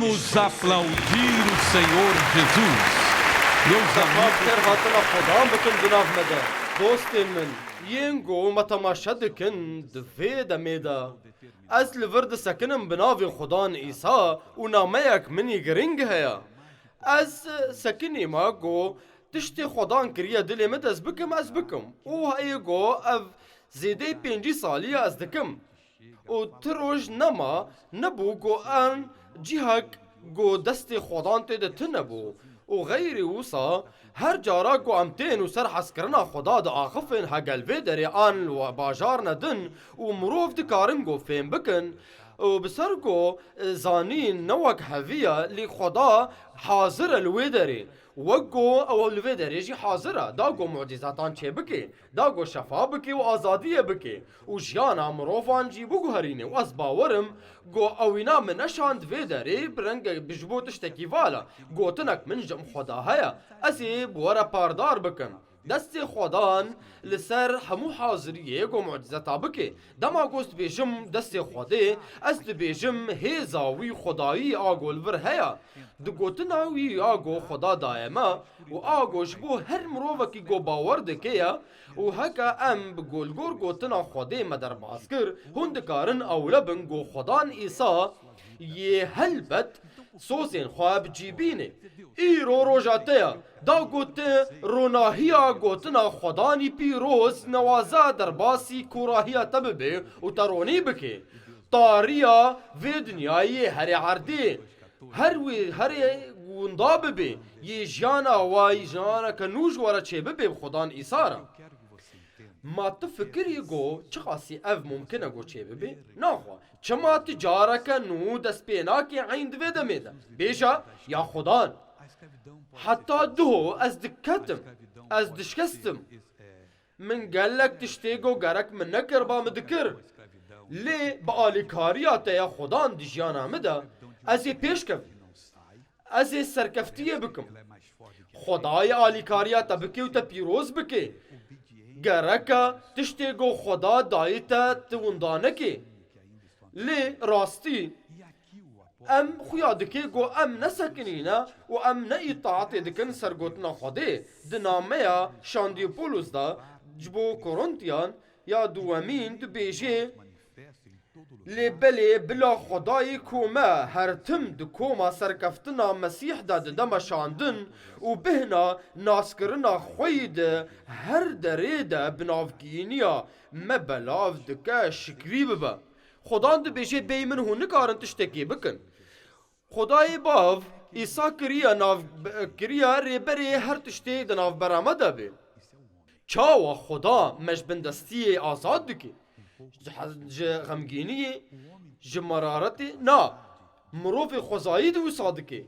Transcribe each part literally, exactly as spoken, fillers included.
Vamos aplaudir o Senhor Jesus. Meus amigos. Xêr hatina Xwedan bikin di nav me de. Dostên min, yên ku me temaşe dikin di vê demê de, ez li vir disekinim bi navê Xwedan Îsa û nameyek min î giring heye. Ez sekinî me ku tiştê Xwedan kiriye dilê min dest bikim, ez bikim. Û heyê ku ev zêdeyê pêncî salî ye ez dikim. Û ti roj nema nebû ku em cihek ku destê Xwedan tê de tune bû. Û xeyrî wisa her cara ku em tên û ser hezkirina Xweda diaxifin hegel vê derê an li bajarine din û mirov dikarin ku fêm bikin û bi ser ku, e, zanîn ne wek hevî ye, lê Xweda hazir e li wê derê. Wek ku ew li vê derê jî hazir e, da ku mucîzetan çêbike. Da ku şefa bike û azadiyê bike û jiyana mirovan jî biguherîne û ez bawer im ku ewîna min neşand vê derê bi rengek bi ji bo tiştekî vala. Gotinek min ji em Xweda heye. Ez ê bi we re pardar bikim. Destê Xwedan li ser hemû haziriyê ku mucizeta bike. Dema ku ez dibêjim destê Xwedê, ez dibêjim hêza wî Xwedayî a ku li vir heye. Di gotina wî a ku Xweda daye me û a ku ji bo her mirovekî ku bawer dike ye û heke em bi gol gor gotina Xwedê me derbas kir, hûn dikarin ewle bin ku Xwedan Îsa yê helbet sozên xwe bi cî bîne. Îro roja te ye. Da ku tu ronahiya gotina Xwedanî pîroz newaza derbasî kûrahiya te bibe û te ronî bike. Tariya vê dinyayê herê erdê. Her wê herê winda bibe. Yê jiyana wa, yê jiyaneke nû ji we re çêbibe bi Xwedan Îsa re. Ma tu fikirî ku çiqasî ev mumkin e ku çêbibe? Naxwe. Çima tu careke nû dest pê nakî eyn di vê demê de? Bêje, ya Xwedan, heta duho ez diketim, ez dişkestim. Min gelek tiştê ku gerek min nekir ba min dikir. Lê bi alîkariya te ya Xwedan di jiyana min de ez ê pêş kevim. Ez ê serkeftiyê bikim. Xwedayê alîkariya te bike û te pîroz bike. Gereke tiştê ku Xweda dayî te tu winda nekê. Lê rastî em xuya dike ku em nesekinîne û em ne îtaatê dikin ser gotina Xwedê. Di nameya şandî Pawlos de ji bo Korintiyan ya duwemîn dibêje, lê belê bila Xwedayê ku me her tim di koma serkeftina Mesîh de dide meşandin û bêhna naskirina xwe yî di her derê de bi navgîniya me belav dike, şikrî bibe. Xwedan dibêje, bêyî min hûn nikarin tiştekê bikin. Xwedayê Bav Îsa kiriye nav, kiriye rêberê her tiştê di navbera me de be. Çawa Xweda me ji bindestiyê azad dike? Ji, ji xemgîniyê, ji meraretê? Na. Mirovê xwezayî di wisa dike.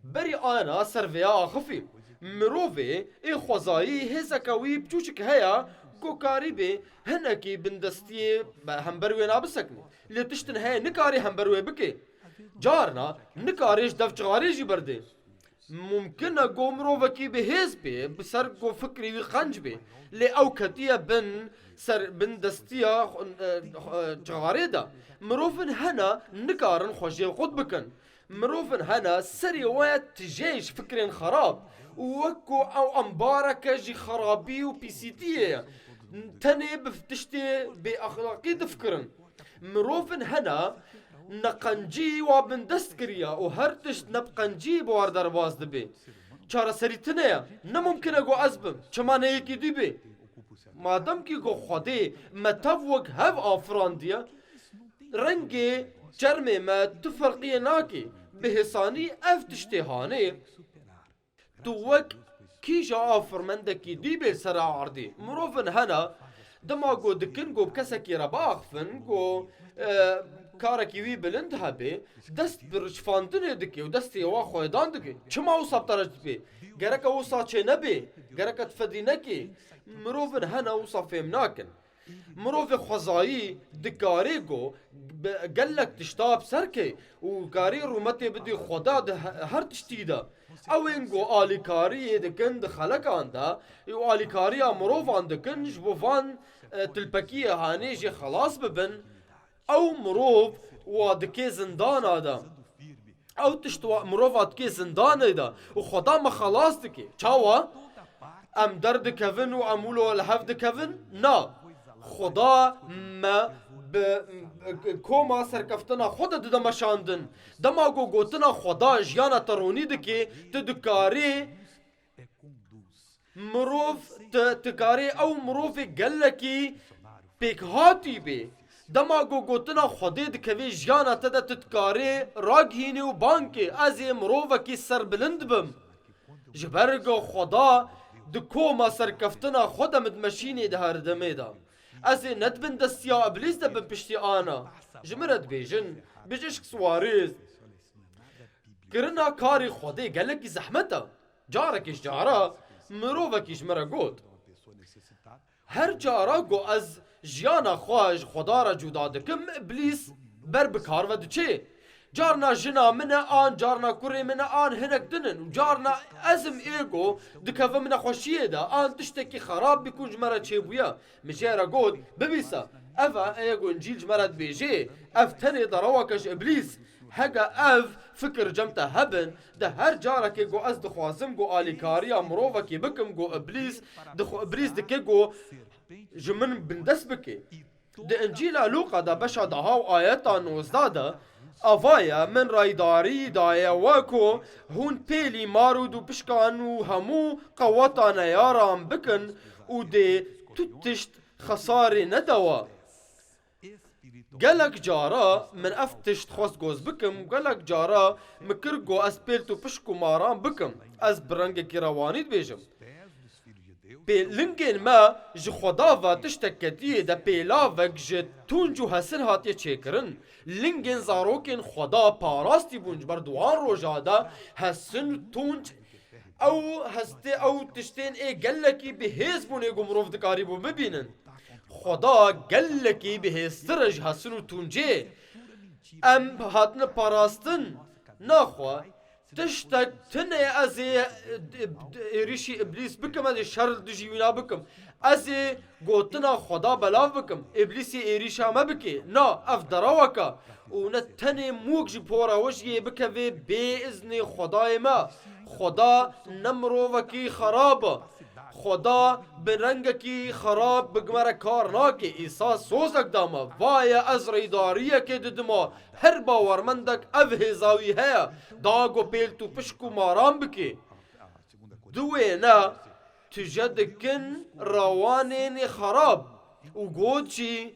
Berî ana ser vêya axifî. Mirovê ê xwezayî hêzeke wî biçûçik heye ku karîbe hinekî bindestiyê be hember wê nabisekine. Lê tiştin heye nikarê hember wê bike. Carna nikarê ji dev çixarê jî berdê. Mumkin e ku mirovekî bi hêz bê, bi ser ku fikrê wî qenc bê. Lê ew ketiye bin ser, bin destiya, e, e, çixarê de. Mirovin hene nikarin xwe jê qut bikin. Mirovin hene serê we tijê ji fikrên xerab û wek ku ew embareke ji xerabî û pîsîtiyê ye. Tenê bi tiştê bêexlaqî difikirin. Mirovin hene neqencî wa bindest kiriye û her tişt ne bi qencî bi war derbas dibe. Çareserî tune ye. Ne mumkin e ku ez bim. Çima ne yekî dî bê? Madem kî ku Xwedê me tev wek hev afirandiye, rengê çermê me tu ferqiyê nake. Bi hêsanî ev tiştê hanê. Tu wek kîja afirmendekî dî bê sera erdê. Mirovin hene, dema ku dikin ku bi kesekî re biaxifin, ku, e, karekî wî bilind hebe, dest bi ricfandinê dike û destê wa xwêdan dike. Çima wisa bi te re dibê? Gereke wisa çê nebê? Gereke tu fedî nekê? Mirovin hene wisa fêm nakin. Mirovê xwezayî dikarê ku bi gelek tişta bi ser kê û karê rûmetê bidî Xweda di he-, her tiştî de. Ew ên ku alîkariyê dikin di xelekan de û alîkariya mirovan dikin ji bo van, e, tilpekiyê hanê jê xelas bibin, ew mirov wa dike zindana de. Ew tişt wa mirova dikê zindanê de û Xweda me xelas dike. Çawa? Em derdikevin û em wilo li hev dikevin? Na. Xweda me bi koma serkeftina xwe de dide meşandin. Dema ku gotina Xweda jiyana te ronî dike, tu dikarî mirov, tu dikarî ew mirovê gelekî pêkhatî bê. Dema ku gotina Xwedê dikevê jiyana te de, tu dikarî ragihînî û bankê, ez ê mirovekî serbilind bim. Ji ber ku Xweda di koma serkeftina xwe de min dimeşînê di her demê de. Ez ê ne di bin destiya Îblîs de bin piştî ana. Ji min re dibêjin, bijîşk Suarez. Kirina karê Xwedê gelekî zehmet e. Carekê ji cara mirovekî ji min re got, her cara ku ez jiyana xwe ji Xweda re cuda dikim, Îblîs ber bi kar ve diçê. Carna jina min e an, carna kurê min e an, hinek din in û carna ez im ê ku dikevim nexweşiyê de an tiştekî xerab bî ku ji me re çêbûye. Min jê re got, bibîse, ev e ê ku Încîl ji me re dibêjê, ev tenê derewek e ji Îblîs. Heke ev fikir cem te hebin, di her carekê ku ez dixwazim ku alîkariya mirovekî bikim ku Îblîs, dixwe Îblîs dike ku ji min bindest bike. Di Încîla Lûqa de beşa deha û ayeta nozdeh de, ava ye, min raydarî daye we ku hûn pêlî mar û dûpişkan û hemû qeweta neyaran bikin û dê tu tişt xesarê nede we. Gelek cara min ev tişt xwest goz bikim, gelek cara min kir ku ez pêl û pişk û maran bikim. Ez bi rengekî rewanî dibêjim. Pê lingên me ji Xweda ve tiştek ketiyê de pêlavek ji tunc û hesin hatiye çêkirin. Lingên zarokên Xweda parastî bûn ji ber di wan roja de hesin û tunc ew hestê ew tiştên ê gelekî bi hêz bûnê ku mirov dikarîbû bibînin. Xweda gelekî bi hêztir e ji hesin û tuncê. Em hatine parastin. Naxwe, tiştek tune ez ê, e, êrîşî Îblîs bikim, ez ê şer li dijî wîna bikim. Ez ê gotina Xweda belav bikim. Îblîsî êrîşa me bike. Na, ev derewek e. Û ne tenê mûk ji pora we jî yê bikeve bê iznê Xwedayê me. Xweda ne mirovekî xerab e. Xweda bi rengekî xerab bi me re kar nake. Îsa sozek da me. Vaye ez rêdariyekê didima. Her bawermendek ev hêza wî heye, da ku pêl û pişk û maran bike. Di wêne tije dikin rewanên xerab û got jî,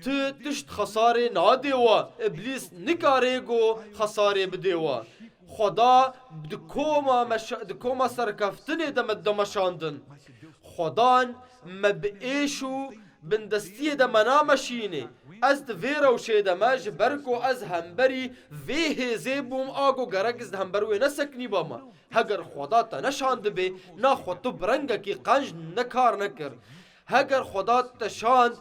tu tişt xesarê nadê we, Îblîs nikare ku xesarê bidê we. Xweda di koma meşa-, di koma serkeftinê de me dimeşandin. Xwedan me bi êş û bindestiyê de me nameşînê. Ez di vê rewşê de me, ji ber ku ez hemberî vê hêzê bûm, a ku gerek ez di hember wê nesekinîbama. Heger Xweda te neşandibê, naxwe tu bi rengekî qenc ne kar nekir. Heger Xweda te şand,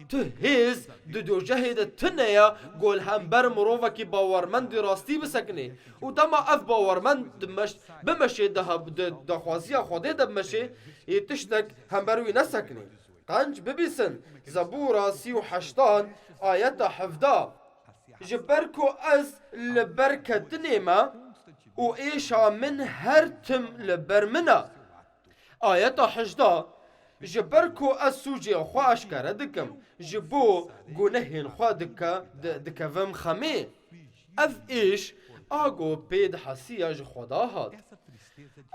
tu hêz di dojehê de tune ye, ku li hember mirovekî bawermendî rastî bisekinê. Û dema ev bawermend dimeş-, bimeşê, di ha-, di daxwaziya Xwedê de bimeşê, yê tiştek hember wî nesekinê. Qenc bibîsin, Zebûra sî û heştan, ayeta hevdeh. Ji ber ku ez li ber ketinê me û êşa min her tim li ber min e. Ayeta hejdeh. Ji ber ku ez sûcê xwe eşkere dikim, ji bo gunehên xwe dike-, di-, dikevim xemê. Ev êş a ku pê dihesiya ji Xweda hat.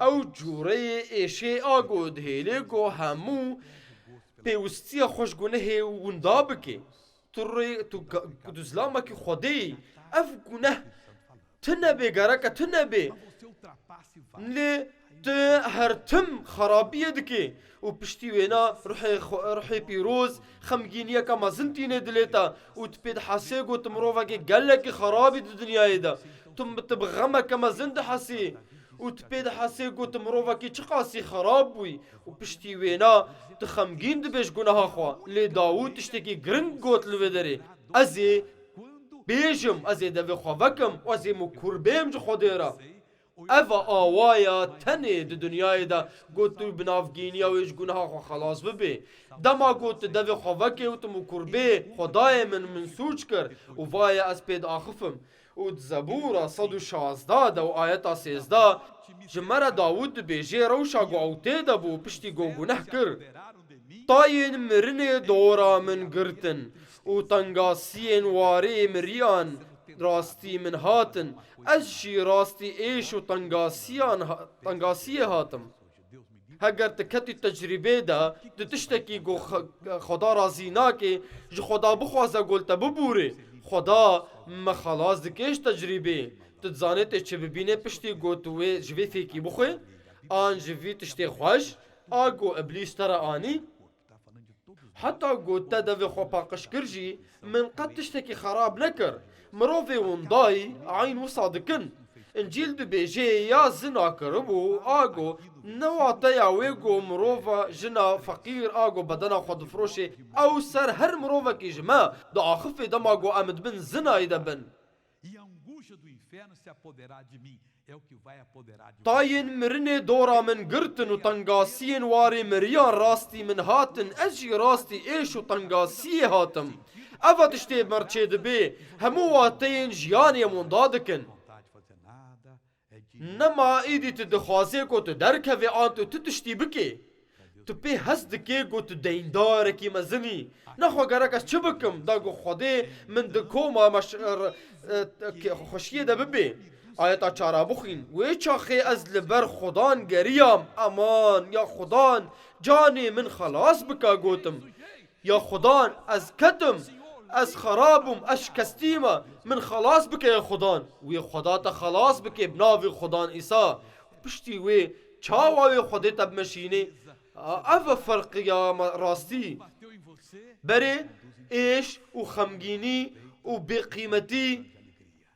Ew cûreyê êşê a ku dihêlê ku hemû pêwistiya xwe ji gunehê winda bike. Tu rê, tu ga-, tu zilamekî Xwedê yî. Ev guneh tune bê, gereke tune bê. Lê tu her tim xerabiyê dikê. Û piştî wêna ruhê xwe-, ruhê pîroz xemgîniyeke mezin tînê dilê te. Û tu pê dihesê ku tu mirovekî gelekî xerabî di dinyayê de. Tu, tu bi xemeke mezin dihesî. Û tu pê dihesê ku tu mirovekî çiqasî xerab bûyî. Û piştî wêna tu xemgîn dibê ji guneha xwe. Lê Dawûd tiştekî giring got li vê derê. Ez ê bêjim, ez ê devê xwe vekim û ez ê mikur bêm ji Xwedê re. Ev e awaya tenê di dinyayê de ku tu bi navgîniya wê ji guneha xwe xelas bibê. Dema ku tu devê xwe vekewtim û kurbê, Xwedayê min, min sûc kir û vaye ez pê diaxifim. Û di Zebûra sed û şazda de û ayeta sêzdeh ji me re Dawûd dibêjê rewşa ku ew tê de bû piştî ku guneh kir. Tayên mirinê dora min girtin û tengasiyên warê miriyan rastî min hatin. Ez jî rastî êş û tengasiyan ha-, tengasiyê hatim. Heger tu ketî tecrîbê de, tu tiştekî ku Xwe-, Xweda razî nake, ji Xweda bixwaze ku li te bibûrê. Xweda me xelas dike ji tecrîbê. Tu dizanê tê çi bibînê piştî ku tu wê ji vê fêkî bixwê? An ji vî tiştê xweş, a ku Îblîs te re anî? Heta ku te devê xwe paqij kir jî, min qet tiştekî xerab nekir. Mirovê windayî eyn wisa dikin. Încîl dibêje ya zina kiribû, a ku ne wateya wê ku mirova jina feqîr a ku bedena xwe difroşê, ew ser her mirovekî ji me diaxifê dema ku em di bin zinayê de bin. E a angústia do inferno se apoderar de mim. Tayên mirinê dora min girtin û tengasiyên warê miriyan rastî min hatin, ez jî rastî êş û tengasiyê hatim. Ev e tiştê me çêdibê, hemû wateyên jiyanê em winda dikin. Nema îdî tu dixwazê ku tu derkevê an tu tu tiştî bikê. Tu pê hez dikê ku tu deyndarekî mezin î. Nexwe gerek ez çi bikim, da ku Xwedê min di koma meş-, r-, e, ke-, xweşiyê de bibê. Ayeta çara bixwîn. Wê çaxê ez li ber Xudan geriyam. Aman, ya Xudan, canê min xelas bike, gotim. Ya Xudan, ez ketim. Ez xerab bûm, ez şikestî me. Min xelas bike, ya Xudan. Wê Xweda te xelas bike bi navê Xudan Îsa. Piştî wê çawa wê Xwedê te bimeşînê? A, ev e ferqiya me rastî. Berê êş û xemgînî û bêqîmetî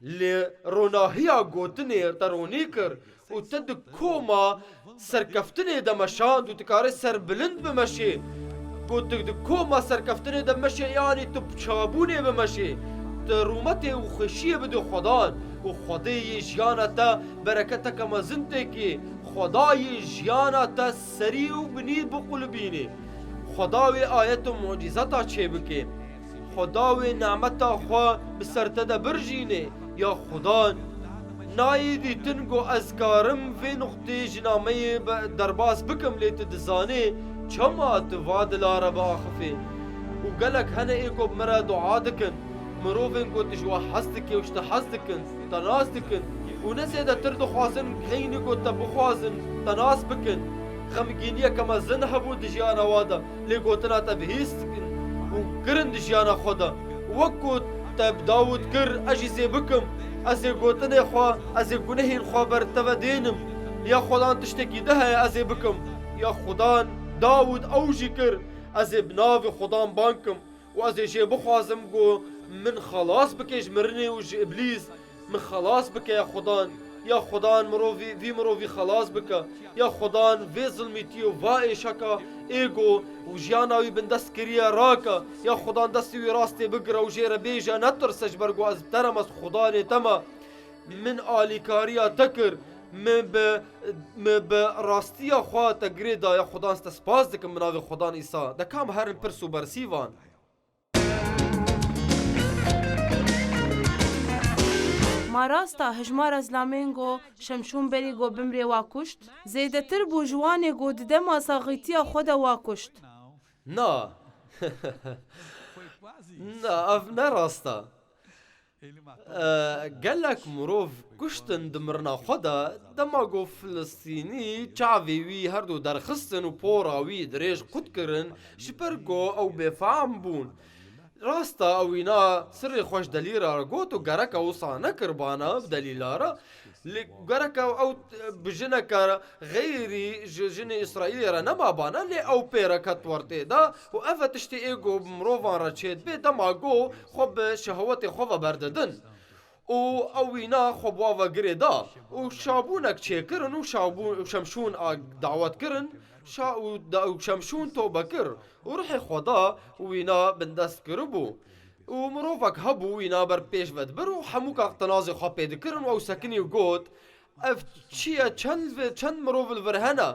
li ronahiya gotinê te ronî kir û te di koma serkeftinê de meşand û dikarê serbilind bimeşê. Ku tu di koma serkeftinê de meşê, yanî tu çabûnê bimeşê. Tu rûmetê û xweşiyê bidê Xwedan û Xwedê yê jiyana te bereketeke mezin têkê. Xweda yê jiyana te serî û binî biqulibînê. Xweda wê ayet û mucîzeta çêbike. Xweda wê nemeta xwe bi ser te de birjînê. Ya Xudan, nayê dîtin ku ez karim vê nuqtê ji nameyê be-, derbas bikim, lê tu dizanê çima tu va dila re biaxifê. Û gelek hene ê ku bi min re dua dikin. Mirovên ku tu ji we hez dikê û ji te hez dikin, te nas dikin û ne zêdetir dixwazin xeynî ku te bixwazin, te nas bikin. Xemgîniyeke mezin hebû di jiyana we de, lê gotina te bihîst dikin û kirin di jiyana xwe de. Wek ku te bi Dawûd kir, ez jî zê bikim. Ez ê gotinê xwe, ez ê gunehên xwe ber te ve dênim. Ya Xudan tiştekî di heye ez ê bikim. Ya Xudan, Dawûd ew jî kir. Ez ê bi navê Xudan bang kim. Û ez ê jê bixwazim ku min xelas bike ji mirinê û ji Îblîs. Min xelas bike ya Xudan. Ya Xudan mirovî, vî mirovî xelas bike. Ya Xudan vê zilmîtî û va êşeka ê ku û jiyana wî bindest kiriye rake. Ya Xudan destê wî rastê bigire û jê re bêje, netirse ji ber ku ez bi te re me, ez Xudanê te me. Min alîkariya te kir. Min bi, min bi rastiya xwe te girê da. Ya Xudan ez te spas dikim bi navê Xudan Îsa. De kam herin pirs û bersîvan. Ma rast e, hijmara zilamên ku Şemşûn berî ku bimrê wa kuşt? Zêdetir bû ji wanê ku di dema saxîtiya xwe de wa kuşt. Na. Na, ev ne rast e. E, gelek mirov kuştin di mirina xwe de, dema ku Filistînî çavê wî her du derxistin û pora wî dirêj qut kirin, ji ber ku ew bêfam bûn. Rast e, ew wîna sirrê xwe ji delîla re got û gerek e wisa nekiribana bi delîla re. Lê gerek e ew bi jineke xeyrî ji jinê Îsraîlê re nemabana, lê ew pê re ket wertê de û ev e tiştê ê ku bi mirovan re çêdibe, dema ku xwe bi şehwetê xwe ve berdidin. Û ew wîna xwe bi wa ve girê da û şabûnek çêkirin û şabû-, û Şemşûn a dawet kirin, şa-, û da-, û Şemşûn tobe kir û ruhê xwe da û wîna bindest kiribû. Û mirovek hebû wîna ber pêş ve dibir û hemû ka tenazê xwe pê dikirin û ew sekinî û got, Ev çi ye? Çend ve, çend mirov li vir hene?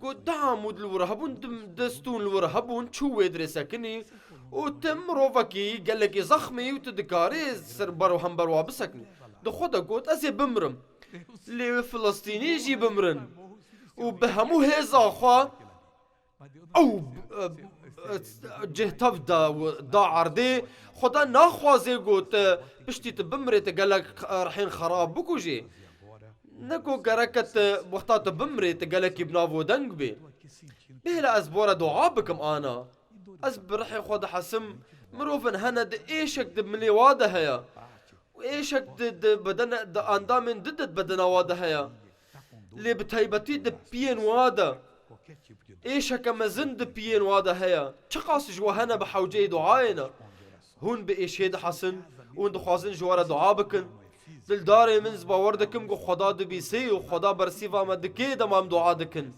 Got, du amûd li wir hebûn, du, du stûn li wir hebûn, çû wê dirê sekinî û tim mirovekî gelekî zexmî û tu dikarî ser ber û hember wa bisekinî. Di xwe de got, ez ê bimrim. Lê wê Filistînî jî bimrin. Û bi hemû hêza xwe ew, e, e, cih tev da, da erdê. Xweda naxwazê got, e, piştî tu bimrê, tu gelek, e, rihên xerab bikujê. Ne ku gereke tu wexta tu bimrê, tu gelekî bi nav û deng bê. Bêhla ez bora dua bikim ana. Ez bi rihê xwe dihesim, mirovin hene di êşek di milê wa de heye. Û êşek di, di bedene, di endamên di, di bedena wa de heye. Lê bi taybetî di piyên wa de êşeke mezin di piyên wa de heye. Çiqas ji we hene bi hewceyê duayê ne. Hûn bi êşê dihesin û hûn dixwazin ji we re dua bikin. Dildarê min, ez bawer dikim ku Xweda dibîsê û Xweda bersîva me dike dema em dua dikin.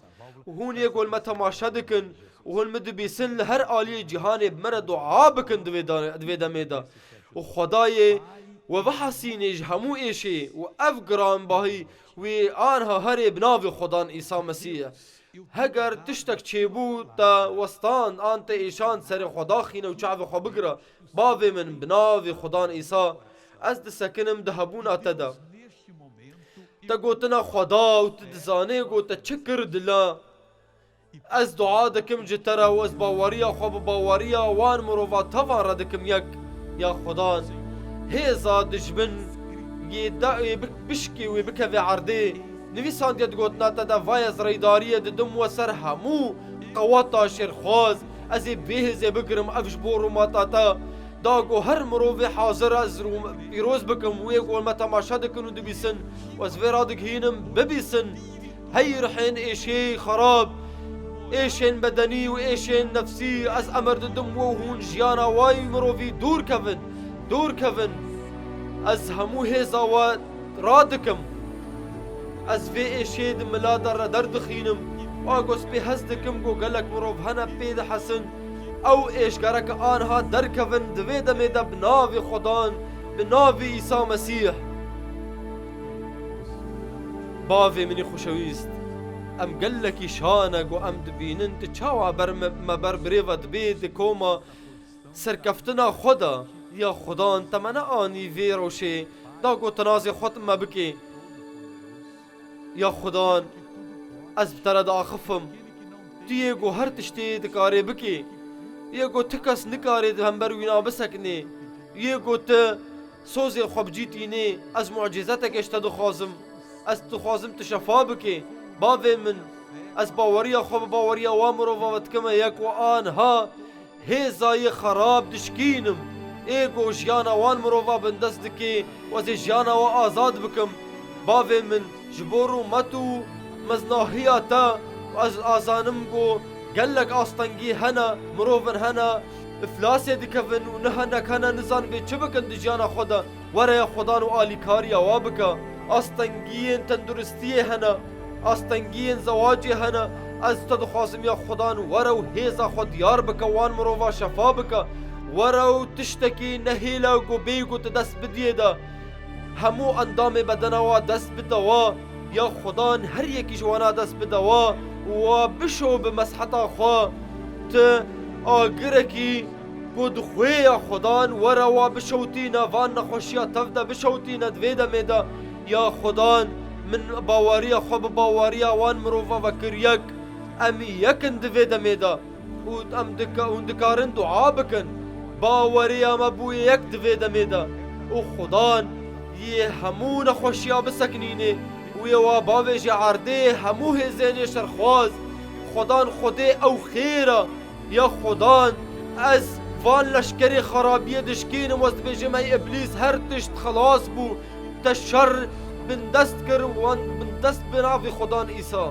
Û hûn yê ku li me temaşe dikin û hûn min dibîsin, li her aliyê cîhanê bi me re dua bikin di vê da-, di vê demê de. Û Xwedayê we vehesînê ji hemû êşê û ev giranbahî wê anha herê bi navê Xwedan Îsa Mesîh. Heger tiştek çêbû, te westan an te êşand, serê xwe daxîne û çavê xwe bigire. Bavê min, bi navê Xwedan Îsa, ez disekinim di hebûna te de. Te gotina Xweda û tu dizanê ku te çi kir dila. Ez dua dikim ji te re û ez baweriya xwe bi baweriya wan mirova tevan re dikim yek. Ya Xudan, hêza dijmin yê de ê bi-, bişkê wê bikeve erdê. Nivîsandiye di gotina te de, va ez reydariyê didim we ser hemû qeweta şêrxwaz. Ez ê vê hêzê bigirim, ev ji bo rûmata te. Da ku her mirovê hazir ez rûm-, pîroz bikim, wê ku me temaşe dikin û dibîsin. Û ez vê radigihînim, bibîsin. Hey rihên êşê xerab, êşên bedenî û êşên nefsî, ez emir didim we û hûn jiyana wayî mirovî dûr kevin, dûr kevin. Ez hemû hêza we radikim. Ez vê êşê di mila de re derdixînim. Wa ku ez pê hez dikim ku gelek mirov hene pê dihesin. Ew êş gerek anha derkevin di vê demê de bi navê Xudan, bi navê Îsa Mesîh. Bavê min î xweşewîst, em gelekî şan e ku em dibînin tu çawa ber me, me ber birêve dibê di koma serkeftina xwe de. Ya Xudan, te me neanî vê rewşê, da ku tu nazê xwe me bikê. Ya Xudan, ez bi te re diaxifim. Tu yê ku her tiştê dikarê bikê. Yê ku ti kes nikarê di hember wîna bisekinê. Yê ku tu sozê xwe bi cî tînê. Ez mucîzetekê ji te dixwazim. Ez dixwazim tu şefa bikê. Bavê min, ez baweriya xwe bi baweriya wan mirova ve dikime yek û anha hêza yê xerab dişkînim. Ê ku jiyana wan mirova bindest dikê, û ez ê jiyana we azad bikim. Bavê min, ji bo rûmet û meznahiya te, ez azanim ku gelek astengî hene, mirovin hene, iflasê dikevin û niha nekene nizan bê çi bikin di jiyana xwe de. Were ya Xudan û alîkariya wa bike. Astengiyên tenduristiyê hene, astengiyên zewacê hene. Ez te dixwazim ya Xudan were û hêza xwe diyar bike, wan mirova şefa bike. Were û tiştekî nehêle ku bêyî ku tu dest bidiyê de. Hemû endamê bedena wa dest bide wa. Ya Xudan her yekî ji wana dest bide wa û wa bişo bi mezheta xwe. Tu agirekî ku dixwê ya Xudan were wa bişewtîne, van nexweşiya tev de bişewtîne di vê demê de. Ya Xudan, min baweriya xwe bi baweriya wan mirova ve kir yek. Em yek in di vê demê de. Û em dika-, hûn dikarin dua bikin. Baweriya me bûye yek di vê demê de. Û Xudan yê hemû nexweşiya bisekinînê. Û yê wa bavêje erdê hemû hêzên ê şerxwaz. Xudan Xwedê ew xêr e. Ya Xudan, ez van leşkerê xerabiyê dişkînim, ez dibêjim, ey Îblîs, her tişt xilas bû. Te şer bindest kir, wan bindest bi navê Xudan Îsa.